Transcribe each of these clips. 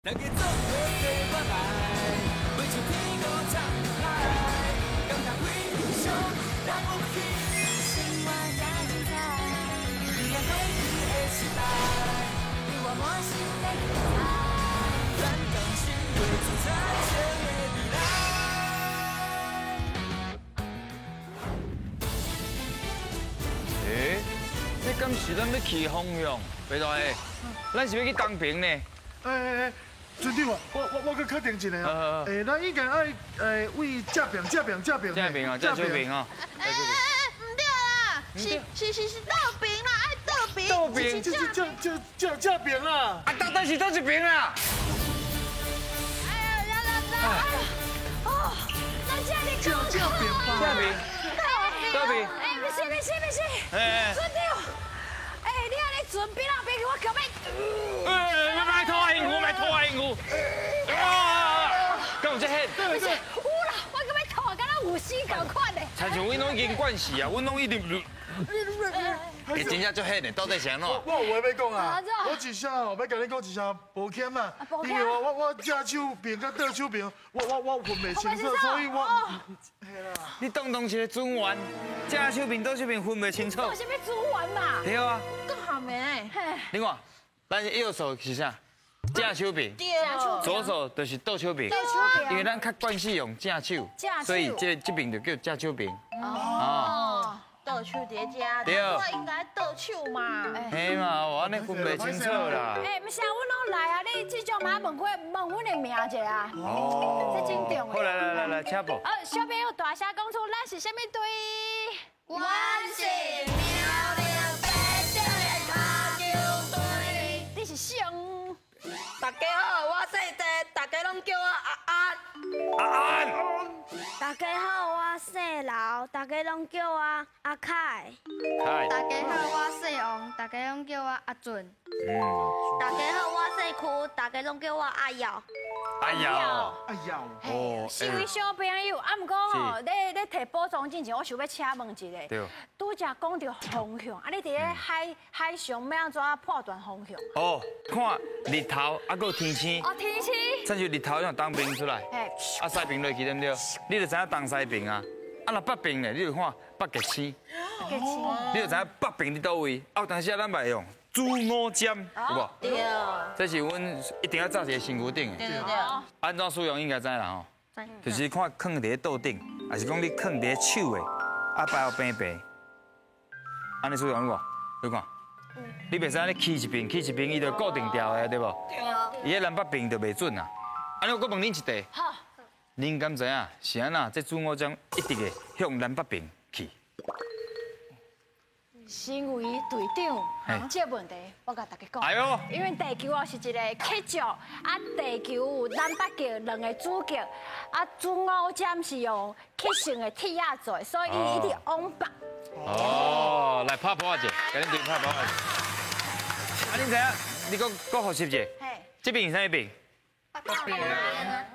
大家做伙跟我来，袂像天高藏海，感觉非常了不起。生活才精彩，你若过去的时代，你我满心的期待。咱同心画出彩色的未来。欸，这敢是咱欲去方向？白大爷，咱是欲去东平呢？欸欸欸，船长啊，我阁确定一下啊，欸，咱应该爱位正边正边正边。正边啊，正手边啊。欸欸欸，毋对啦，是倒边啦，爱倒边。倒边，这这正正正正边啦。啊，到底是佗一边啦？哎呀，来来来，哦，咱这里正正边吧。正边。倒边。欸，不是不是不是，欸，船长，欸，你按呢船边啊边去，我共欲。欸，莫拖辛苦，莫拖辛苦。啊！敢有这彼？不是，有啦，我共欲吐，敢若有死仝款的。亲像阮拢已经惯势啊，阮拢一定。欸，真正足彼的，到底是按怎？我有话欲讲啊，我一声吼，欲共你讲一声抱歉啊，因为我正手边佮倒手边，我分袂清楚，所以我。你当当一个船员，正手边倒手边分袂清楚。有啥物船员嘛？对啊。阁含的。你看，咱右手是啥？正手边。左手就是倒手边。因为咱较惯势用正手，所以这边就叫正手边。哦。倒手伫遮，对，我应该倒手嘛。嘿嘛，我按呢分袂清楚啦。欸，毋是啊，阮拢来啊，你至少嘛问过问阮的名一下啊。哦。这真重要。好，来来来来，请报。小朋友大声讲出，咱是啥物队？阮是苗栗白色的跤球队。你是谁？大家好，我姓郑，大家拢叫我阿安。阿安。大家好，我姓刘，大家拢叫我阿凯。凯。大家好，我姓王，大家拢叫我阿俊。大家好，我姓柯，大家拢叫我阿耀。阿耀。阿耀。哦，四位小朋友，啊，毋过吼，咧提宝藏之前，我想欲请问一下。对。拄才讲著方向，啊，你伫咧海上欲按怎判断方向？哦，看日头，啊，阁有天星。哦，天星。亲像日头向东边出来，啊，西边落去对毋对？你就知影东西边啊。啊，若北边咧，你就看北极星。北极星。你就知影北边伫佗位。啊，有当时啊，咱嘛会用子午针，有无？对。这是阮一定要扎一个身躯顶的。对对对。按怎使用应该知啦吼。就是看囥伫咧桌顶，还是讲你囥伫咧手的，啊摆予平平。按呢使用无？你看。你袂使按呢起一边，起一边，伊就固定牢的，对无？对。伊彼南北边就袂准啊。按呢我阁问恁一题。好。恁敢知影是按怎？这子午针一直会向南北边去。身为队长，这个问题我共大家讲。哎呦！因为地球哦是一个曲轴，啊，地球有南北极两个主极，啊，子午针是用曲线的铁仔做，所以伊一直往北。哦，来拍噗仔者，共恁队拍噗仔者。啊，恁知影？你阁阁复习一下。这边是啥物边？北边。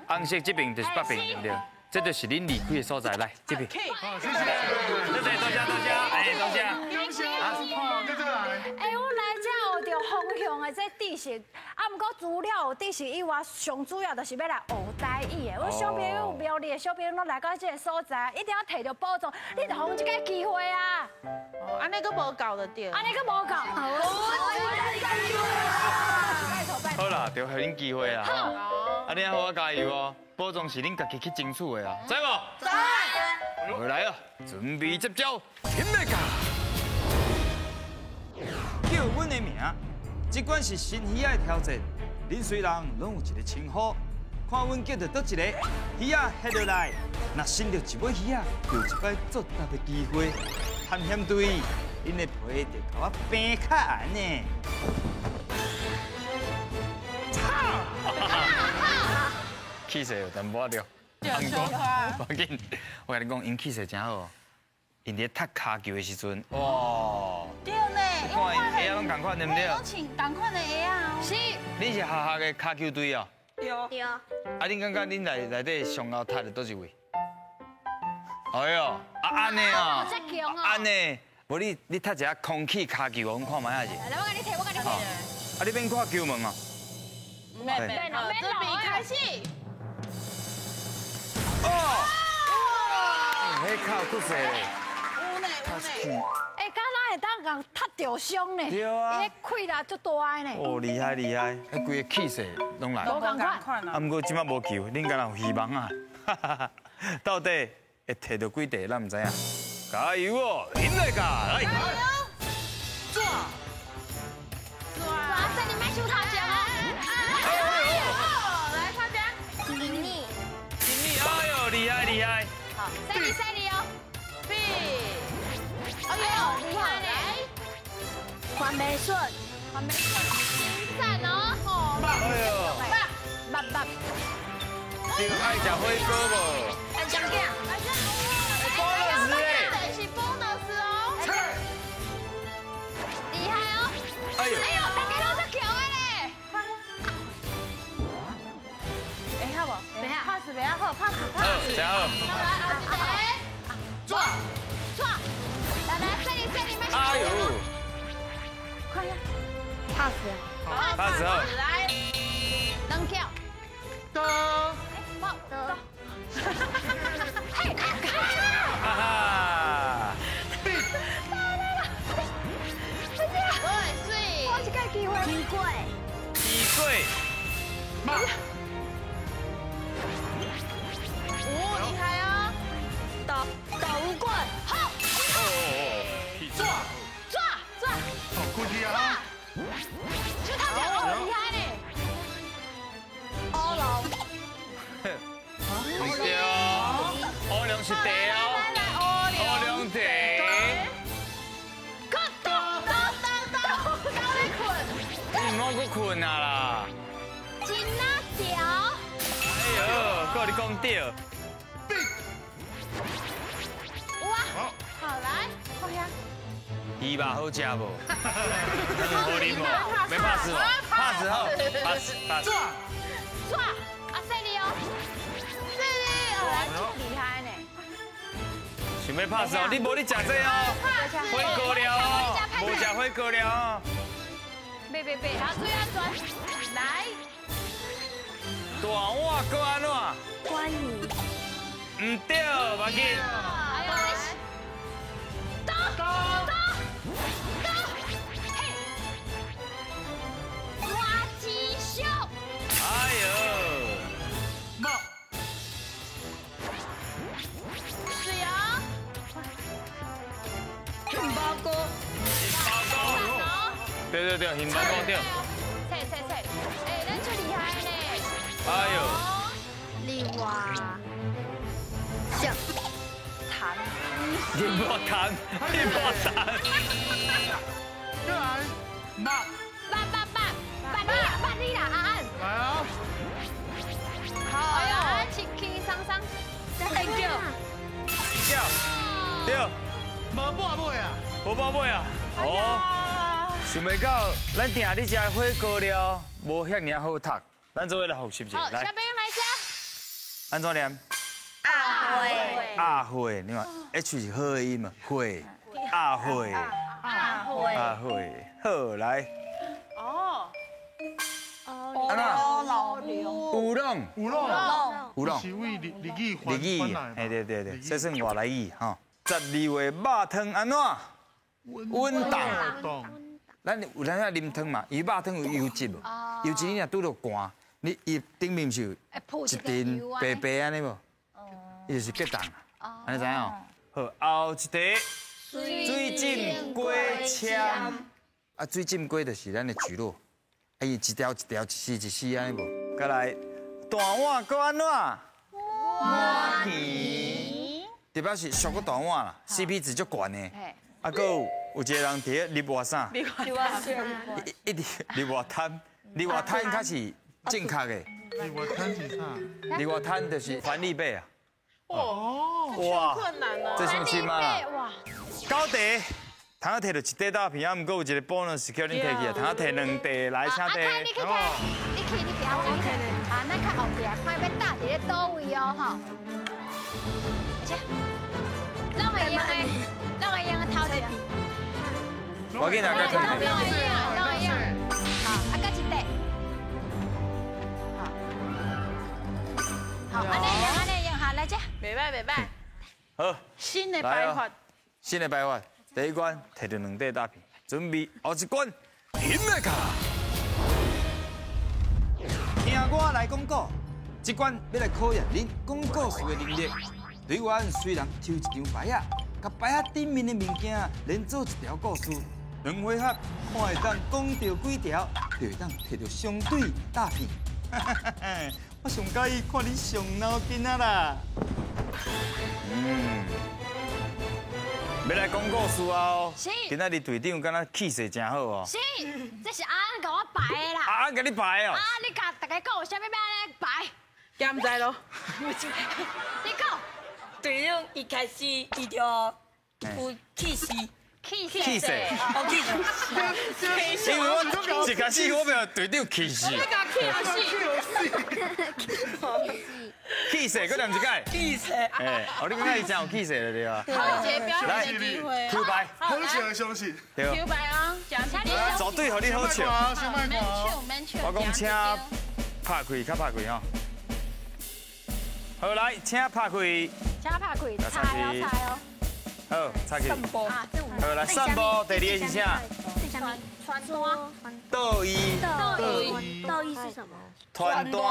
红色这边就是北边，对不对？这就是恁离开的所在，来这边。好，谢谢。多谢多谢多谢，哎，多谢。感谢。好，继续来。哎，我来遮学著方向的这知识，啊，毋过除了有知识以外，上主要就是欲来学台语的。阮小朋友苗栗的小朋友拢来到这个所在，一定要提著宝藏，你就予阮这个机会啊。哦，按呢阁无够就对。按呢阁无够。拜托拜托。好啦，就予恁机会啦。好。啊，你好好加油哦！宝藏是恁家己去争取的啊，知无？知。回来啊，准备接招，天欲降。叫阮的名，这款是新鱼仔的挑战。恁虽然拢有一个称呼，看阮叫著佗一个鱼仔翕落来，若伸著一尾鱼仔，就有一摆作答的机会。探险队，恁的皮就共我平较硬呢。气势有淡薄仔对，无要紧，我共你讲，𪜶气势真好，𪜶伫踢跤球的时阵，哇！对呢，看𪜶鞋仔拢仝款对毋对？拢穿仝款的鞋仔。是。恁是学校的跤球队哦？对。对。啊，恁感觉恁内内底上𠢕踢的佗一位？哎哟，啊按呢哦，按呢，无你踢一下空气跤球，阮看觅仔者。来，我共你提，我共你提。啊，你免看球门哦。免免，好，准备开始。哦，彼口够济。有呢有呢。哎，敢若会当共踢著伤呢？对啊。伊气力足大的呢。哦，厉害厉害，彼规个气势拢来。无仝款。啊，毋过这摆无球，恁敢若有希望啊？到底会提著几块，咱毋知影。加油哦，赢来噶，来。加油！抓！抓！阿生，你莫收头前哦。来，头前。金你。金你，哎呦，厉害厉害。好，犀利犀利哦。B。哎呦，厉害呢。黄梅顺，黄梅顺，真赞哦。哎呦。八八。这个爱食火锅无？爱食饼。 bonus 哎，是 bonus 哦。厉害哦。哎呦，哎呦，大家拢足强的咧。会晓无？袂晓。 pass 袂晓好，pass pass。好，真好。好来，后一个。抓。抓。来来，这里这里，哎呦。快呀。 pass。 pass 好。来。两跳。得。得。嘿，哈哈。喂，水。我这个机会。机会。机会。马。哦，厉害哦。斗斗棍。好。哦抓。抓抓。好，过去啊。就他这样，厉害呢。乌龙。对，乌龙是茶哦，乌龙茶。够够够够够你困。你唔好阁困啊啦。真啊条。哎呦，阁你讲对。有啊。好来，好呀。鱼肉好食无？好啉无？没怕死无？怕死好，怕死怕死。抓。抓，阿细你哦。厉害呢！想欲拍死哦，你无咧食这哦，火锅了哦，无食火锅了哦。别别别，好，注意安全。来，大碗阁按怎？关羽。毋对，无要紧。哎呦，刀刀刀，嘿，垃圾秀。哎呦。帽。对对对，杏鲍菇对。切切切，哎，咱最厉害呢。哎呦。你话像痰。你莫痰，你莫痰。过来，八。八八八，八你啦，八你啦，阿安。来啊。好，哎呦，轻轻松松。 Thank you。对。对。无半尾啊。无半尾啊。哦。想袂到，咱定咧食火锅料无遐尔好读，咱做伙来复习一下。好，小朋友来食。按怎念？阿慧。阿慧，你看，H 是好的音嘛，慧，阿慧，阿慧，阿慧，好来。哦。安怎？乌龙。乌龙。乌龙。是为日日语日语，嘿对对对，这算外来语吼。12月肉汤按怎？稳当。咱有咱遐啉汤嘛，伊肉汤有油脂无？油脂你若拄著寒，你伊顶面是有一层白白按呢无？伊就是结冻，按呢知影？好，后一题，水浸鸡签，啊，水浸鸡就是咱的蒟蒻，啊，伊一条一条，一丝一丝按呢无？再来，大碗阁按怎？碗鱼，特别是俗个大碗啦，CP 值足悬的，啊，阁有。有一个人伫咧入外啥？入外滩，一直入外滩，入外滩较是正确的。入外滩是啥？入外滩就是翻译贝啊。哦，哇，困难哦。这算深啊啦。哇。九题，通摕著一块豆皮，啊，毋过有一个 bonus 叫恁提去啊，通提两块来，请提。阿凯，你去提，你去，你去，我去。啊，咱较后壁，看欲搭伫咧佗位哦，吼。这，拢会用的，拢会用的头前。我给大家看。拢会用，拢会用。好，啊，搁一块。按呢用，按呢用，好来这。袂歹袂歹。好。新的摆法。新的摆法，第一关提著两块大片，准备后一关，拼来卡。听我来讲故，这关欲来考验恁讲故事的能力。队员虽然抽一张牌仔，共牌仔顶面的物件连做一条故事，两回合看会当讲著几条，就会当提著相对大片。我上佮意看你上脑筋啊啦！欲来讲故事啊！是。今仔日队长敢若气势真好哦。是，这是阿安共我排的啦。阿安共你排哦。啊，你共大家讲有啥物欲按呢排？敢毋知咯？你讲。队长一开始伊就有气势。气势。气势。哦，气势。因为我一开始我没有队长气势。你共气死。气势，阁念一摆。气势。哎，哦，你感觉伊真有气势了对吧？好一个表演的机会。抽牌。好笑相信。对。抽牌啊，请你。绝对予你好笑。免笑，免笑。我讲请拍开，较拍开吼。好来，请拍开。请拍开，猜哦猜哦。好，拆去。好来，散步。第二个是啥？传单。倒伊。倒伊。倒伊是什么？传单。传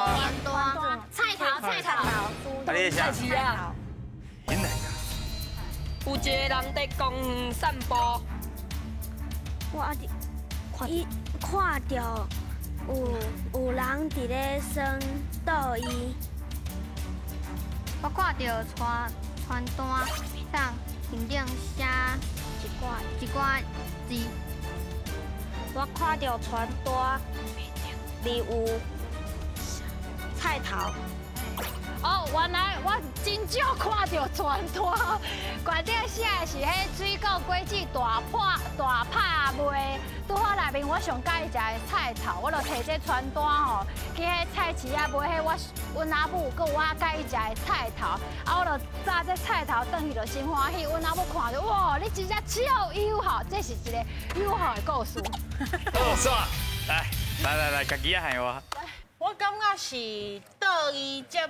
单。菜头，菜头。啊，你是啥？菜市啊。真来有一个人伫公园散步。我伫，伊看著有人伫咧耍倒伊。我看著传传单上面顶写一寡字。我看著传单里有菜头。哦，原来我真少看著传单，内底写的是彼水果果子大拍大拍卖。拄好内面我上佮意食的菜头，我就提这传单吼，去彼菜市仔买彼我阮阿母阁有我佮意食的菜头，啊，我就炸这菜头转去就真欢喜。阮阿母看著，哇，你真正超友好，这是一个友好的故事。好，煞，来来来来，家己仔害我。我感觉是倒伊接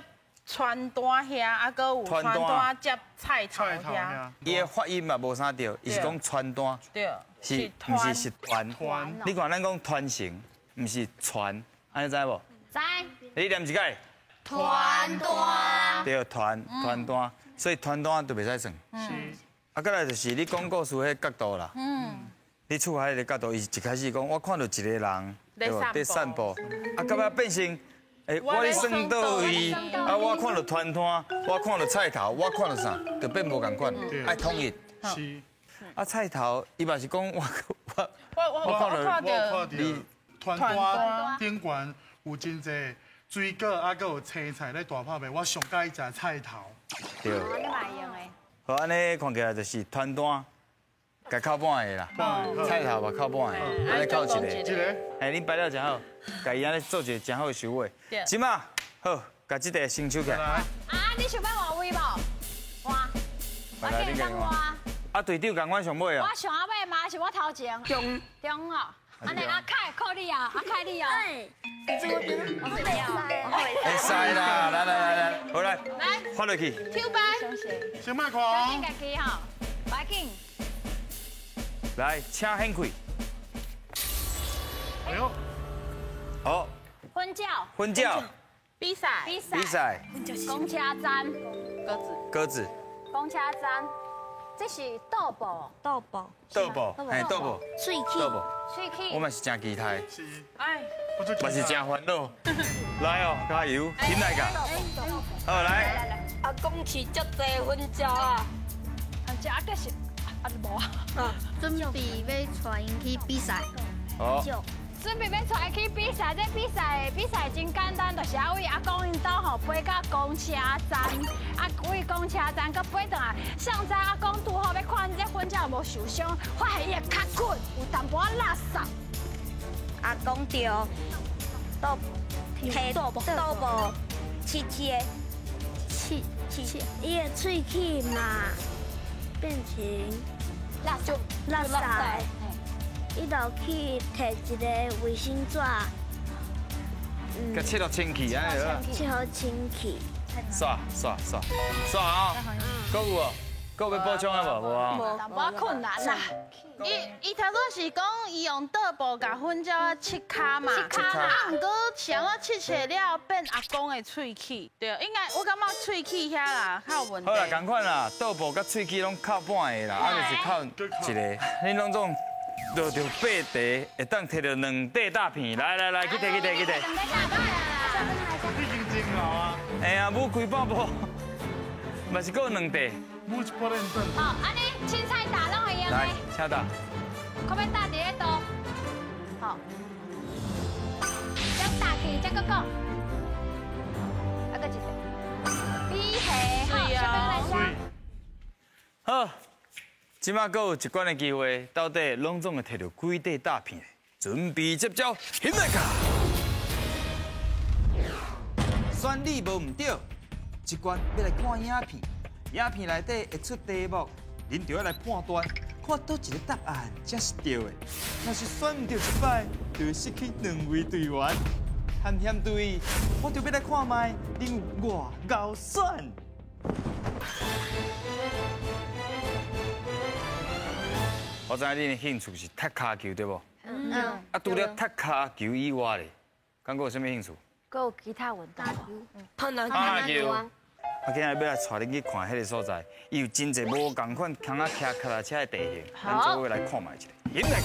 传单遐，啊，阁有传单接菜头遐。伊的发音嘛无啥对，伊是讲传单。对。是，毋是是团。你看咱讲团成，毋是传，按呢知无？知。你念一摆。传单。对，传传单，所以传单就袂使算。是。啊，过来就是你讲故事彼角度啦。你厝内彼个角度，伊一开始讲，我看著一个人，对无？伫散步，啊，到尾变成，欸，我咧耍倒伊，啊，我看著传单，我看著菜头，我看著啥，就变无仝款，爱统一。是。啊，菜头，伊嘛是讲我我看著你传单顶悬有真济水果，啊，阁有青菜咧大拍卖，我上佮意食菜头。对。你嘛会用的。好，按呢看起来就是传单。共扣半个啦，菜头嘛扣半个，按呢扣一个。一个。哎，恁摆了真好，共伊按呢做一个真好的收尾。这马好，共这块先收起来。啊，你想欲换位无？换。我计当换。啊，队长仝款上尾啊。我上仔尾嘛，是我头前。中中哦。按呢阿凯靠你啊，阿凯你哦。会使啦，来来来来，好来，来，发落去。抽牌。先莫看。相信家己吼，不要紧。来，请显开。哎呦，好。婚教。婚教。比赛。比赛。比赛。公车站。鸽子。鸽子。公车站。这是倒步。倒步。倒步，嘿，倒步。喙齿。倒步。喙齿。我嘛是真期待。是。哎。嘛是真烦恼。来哦，加油，起来噶。好来。阿公饲足济粉鸟啊。啊，这个是。啊，无啊！准备欲带𪜶去比赛。好。准备欲带去比赛，这比赛比赛真简单，就是啊，为阿公𪜶兜吼飞到公车站，啊，为公车站阁飞转来。上知阿公拄好欲看这粉鸟有无受伤，发现伊的脚骨有淡薄仔垃圾。阿公著倒提倒步七七个七七，伊的喙齿嘛变成垃圾垃圾。伊就去提一个卫生纸，共切予清气，按呢切予清气。煞煞煞煞啊！阁有无？阁有欲补充的无？无啊。淡薄仔困难啦。伊头拄是讲伊用桌布共粉鸟仔切跤嘛，切跤嘛。啊，毋过是按怎切切了变阿公的喙齿，对，应该我感觉喙齿遐啦较有问题。好啦，仝款啦，桌布佮喙齿拢扣半个啦，啊就是扣一个。恁拢总落著八题，会当摕著两块大片。来来来，去摕去摕去摕。已经真𠢕啊！哎呀，舞开半步，嘛是阁有两块。舞一摆练等。好，按呢凊彩打拢会用的。来，请打。可欲打伫咧桌？好。将打去，再阁讲。啊，阁一个。比下，好，小朋友来写。好，这马阁有一关的机会，到底拢总会摕著几块大片？准备接招，起来卡！选你无毋对，这关欲来看影片，影片内底会出题目，恁就欲来判断，看佗一个答案才是对的。若是选毋对一摆，就会失去两位队员。探险队，我就欲来看觅恁有偌𠢕选。我知影恁的兴趣是踢跤球，对无？嗯。啊，除了踢跤球以外咧，敢阁有啥物兴趣？阁有其他运动。拍篮球。啊，今日欲来带恁去看彼个所在，伊有真济无仝款空仔骑脚踏车的地形，咱做伙来看觅一下。引来。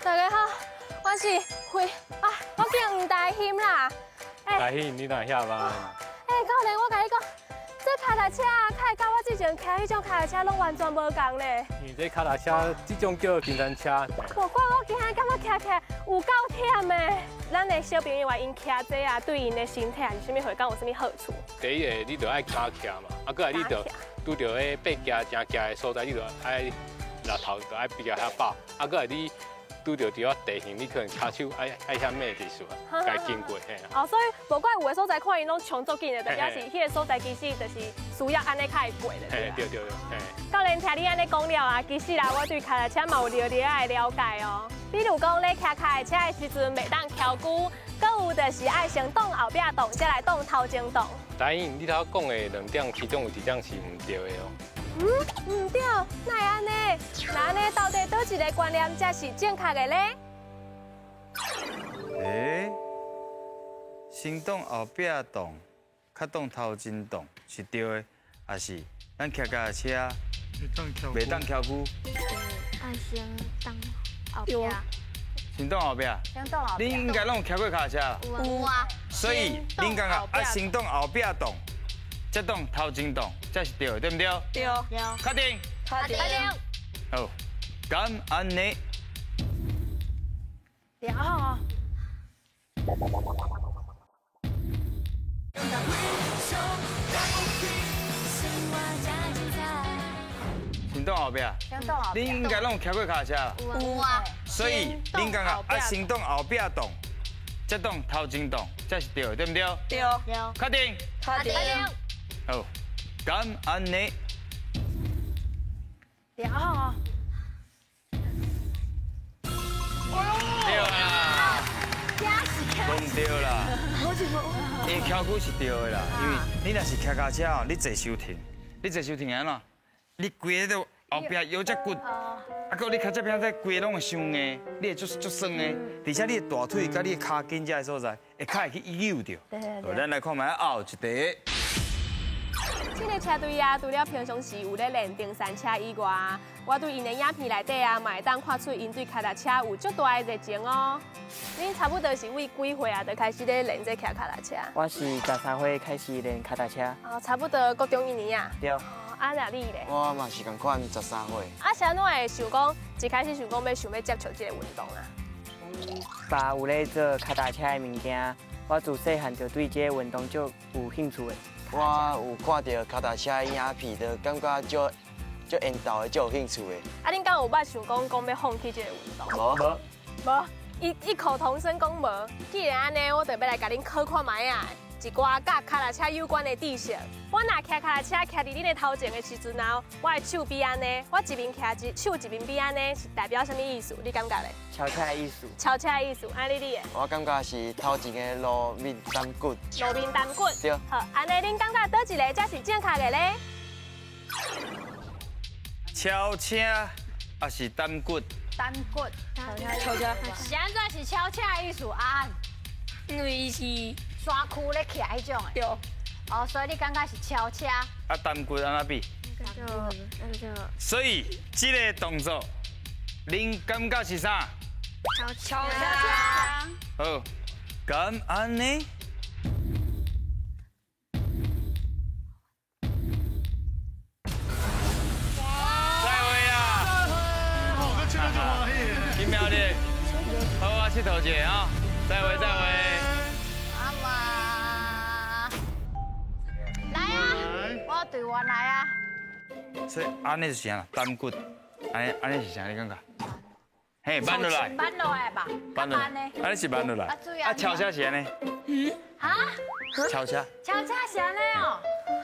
大家好，我是辉啊，我叫黄大兴啦。大兴，你哪遐慢？欸，教练，我共你讲，这脚踏车啊，较会佮我之前骑彼种脚踏车拢完全无仝咧。因为这脚踏车，这种叫登山车。无怪我今日感觉骑起来有够忝的。咱的小朋友啊，𪜶骑这啊，对𪜶的身体还是啥物会敢有啥物好处？第一个，你就爱敢骑嘛，啊，阁来你就拄著彼爬行诚行的所在，你就爱力头就爱比较较饱，啊，阁来你。拄著伫仔地形，你可能跤手爱爱遐猛技术啊，该经过嘿。哦，所以无怪有的所在看𪜶拢冲足紧的，就表示彼个所在其实就是需要按呢较会过的。嘿，对对对，嘿。教练听你按呢讲了啊，其实啦，我对脚踏车嘛有略略的了解哦。比如讲咧骑脚踏车的时阵，袂当翘龟，阁有就是爱先挡后壁挡，才来挡头前挡。答应你头讲的两点，其中有一点是毋对的哦。嗯，毋对，哪会按呢？那按呢，到底佗一个观念才是正确的咧？欸，先挡后壁挡，较挡头前挡是对的，还是咱骑脚踏车袂当翘龟？爱先挡后壁。先挡后壁。先挡后壁。恁应该拢有骑过脚踏车。有啊。所以恁感觉爱先挡后壁挡？才挡头前挡，才是对的，对毋对？对。确定。确定。好，感恩你。对哦。先挡后壁。先挡后壁。恁应该拢有骑过脚踏车。有啊。所以恁感觉爱先挡后壁挡，才挡头前挡，才是对的，对毋对？对。确定。确定。好，感恩你。对哦。对啦。讲对啦。因翘龟是对的啦，因为你若是骑脚车哦，你坐伤停，你坐伤停会按怎？你规个都后壁腰脊骨，啊，阁你跤这边这规个拢会伤硬，你会足足酸的，而且你的大腿佮你的跤筋这个所在，会较会去扭著。对。咱来看觅后一题。这个车队啊，除了平常时有咧练登山车以外，我对𪜶的影片内底啊，嘛会当看出𪜶对脚踏车有足大的热情哦。恁差不多是为几岁啊，就开始咧练这骑脚踏车？我是13岁开始练脚踏车。哦，差不多国中一年啊。对。哦，啊，那你咧？我嘛是仝款13岁。啊，是按怎会想讲一开始想讲欲想欲接触这个运动啊？爸有咧做跤踏车的物件，我自细汉就对这个运动足有兴趣的。我有看著跤踏车的影片，就感觉足足缘投的，足有兴趣的。啊，恁敢有捌想讲讲欲放弃这个运动？无。无，异口同声讲无。既然按呢，我就欲来共恁考看觅啊，一寡佮跤踏车有关的知识。我若骑跤踏车徛伫恁的头前的时阵啊，我的手比按呢，我一面徛一手一面比按呢，是代表啥物意思？你感觉咧？超车的意思。超车的意思，按呢你的？我感觉是头前的路面担骨。路面担骨。对。好，按呢恁感觉佗一个才是正确的咧？超车抑是担骨？担骨。超车。是按怎是超车的意思啊？因为伊是山区咧徛彼种的。对。哦，所以你感觉是超车？啊，担骨按怎比？所以这个动作，恁感觉是啥？超车。好，敢按呢？再会啊！好，我听了就欢喜。金苗的，好啊，𨑨迌者啊，再会再会。阿妈，来啊，我队员来啊。所以按呢就是啥？担骨，按呢按呢是啥？你感觉？嘿，慢落来。慢落来吧。慢落来。按呢是慢落来。啊，超车是按呢？哈？超车。超车是按呢哦。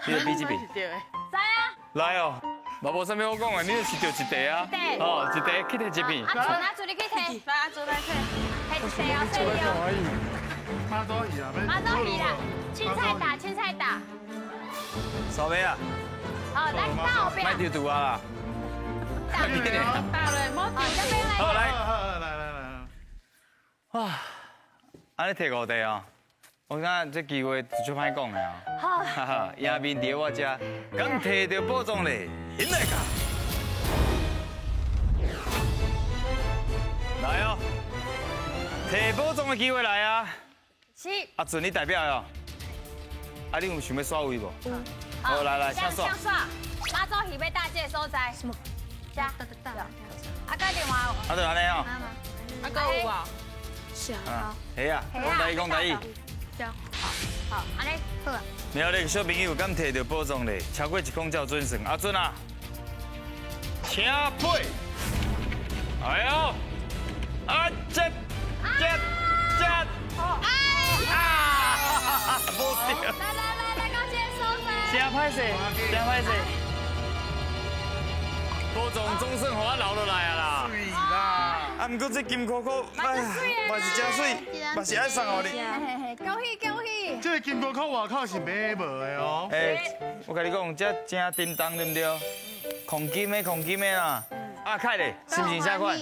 你来比这边。对。知啊。来哦，嘛无啥物好讲的，你是著一块啊。哦，一块去提一片。阿俊，阿俊你去提。来，阿俊来提。提一块哦，细条。妈祖鱼啊，妈祖鱼啦，凊彩打，凊彩打。扫尾啊。好，来到后壁。莫丢拄啊啦。打打嘞，莫丢。好，来。来来来。哇，按呢提5块哦。我感觉这机会就足歹讲的啊。好。哈哈，赢面伫我这，敢提著宝藏咧，来噶。来哦，提宝藏的机会来啊！是。阿俊，你代表哦。啊，你有想欲刷位无？好，来来，请刷。请刷。妈祖戏欲搭这个所在。什么？遮。啊，佮另外。啊，就按呢哦。啊，阁有啊。是啊。系啊，讲台语，讲台语。好，好，按呢好啊。苗栗小朋友敢提著宝藏咧？超过1空才有准算。阿俊啊，请配。哎呦，啊这这这，啊，无对。来来来来，到这个所在。真歹势，真歹势。宝藏总算予我留落来啊啦。水啦。啊，毋过这金箍箍，哎呀，嘛是真媠，嘛是爱送予你。恭喜恭喜！这个金箍箍外口是买无的哦。哎，我共你讲，这真沉重，对不对？黄金的，黄金的啦。阿凯咧，心情啥款？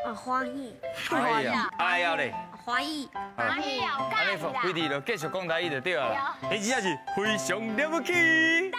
啊，欢喜。欢喜啊！哎呀咧。欢喜。欢喜啊！按呢，飞弟就继续讲台语就对啊。彼真正是非常了不起。台